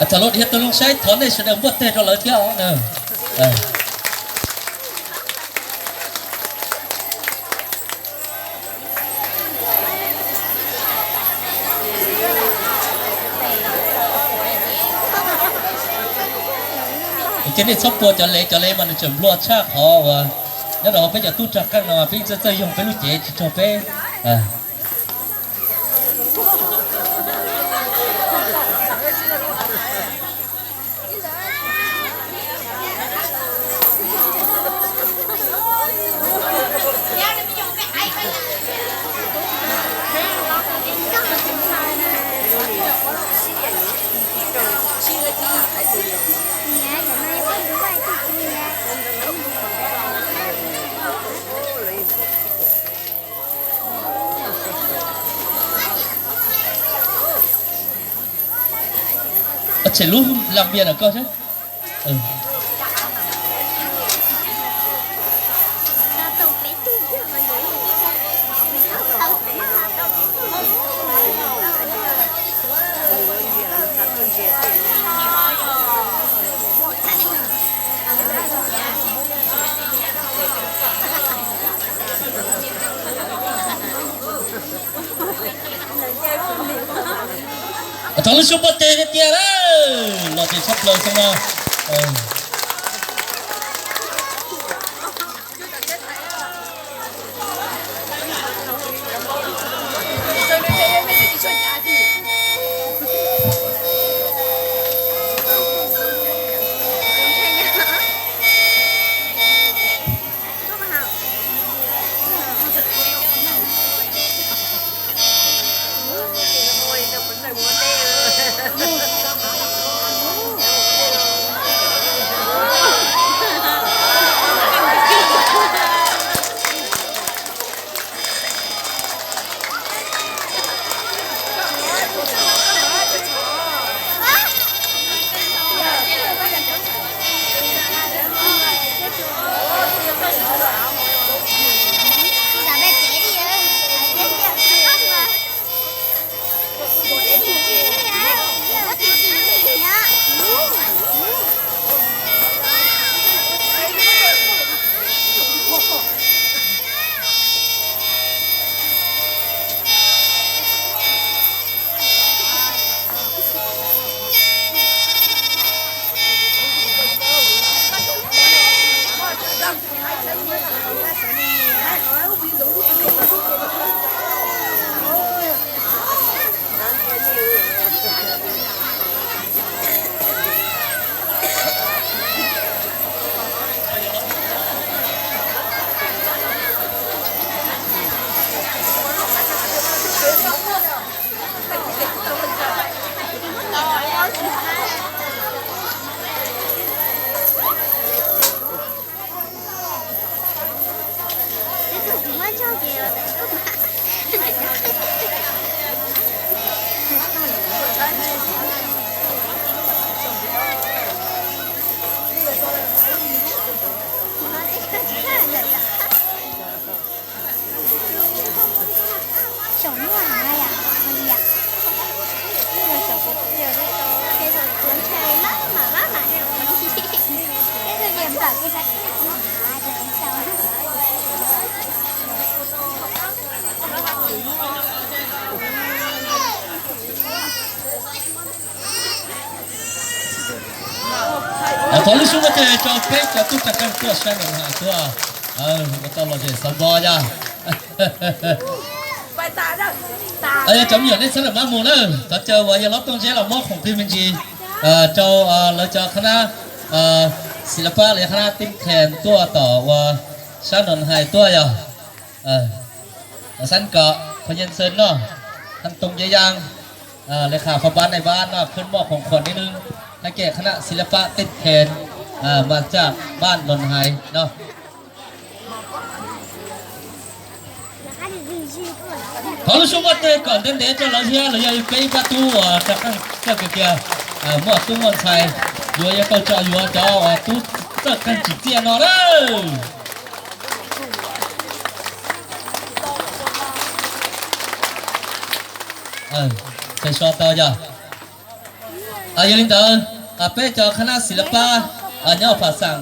Txog lub dhia tus loo saib thov nej sawv daws npuaj teg rau lawv thiab os. Ces nej txhob pua cov lev, cov lev mas nws tseem nplua tshaj qhov uas nyob rau hauv peb cov tub rog qeej no mas peb txawj txawj yoog peb lub cev tsis raug peb. Tshem lub las npias ntawm koj thiab. Thov lub suab npuaj teg tiag tiag lawm, los ces tshaj plaws xwb no. Thov lub suab npuaj teg rau peb cov tub rog qeej tuaj sab noo hais tuaj, ua tau lom zem xav npo yog. Yog cov me nyuam nej txhob lam mab mus na, thov caw uas yog hlob Tooj Zeb los muab khoom plig me ntsis rau lawv cov qhab nab xis las pab los yog qhab nab tib khes tuaj tom uas sab noo hais tuaj yog. Xab kom phooj ywg xwb no, Too Yaj Yaj,เลขา phòng ban ในบ้าน no ขึ้นมอบของขวัญนิดนึง ให้แก่คณะศิลปะเต้นแคน มาจากบ้านนนไฮเนาะ Thov lub suab muaj tej kom ntev ntev rau lawv thiab los yog peb ib pab tub uas rov qab txawj kawg kiag, muaj tub muaj ntxhais, yuav yog tau tso yuav cov uas tub txawj qeej tsim txiaj no lawm. Txhais so tau yog. Yog li ntawd, peb cov คณะศิลปะ nyob pham xam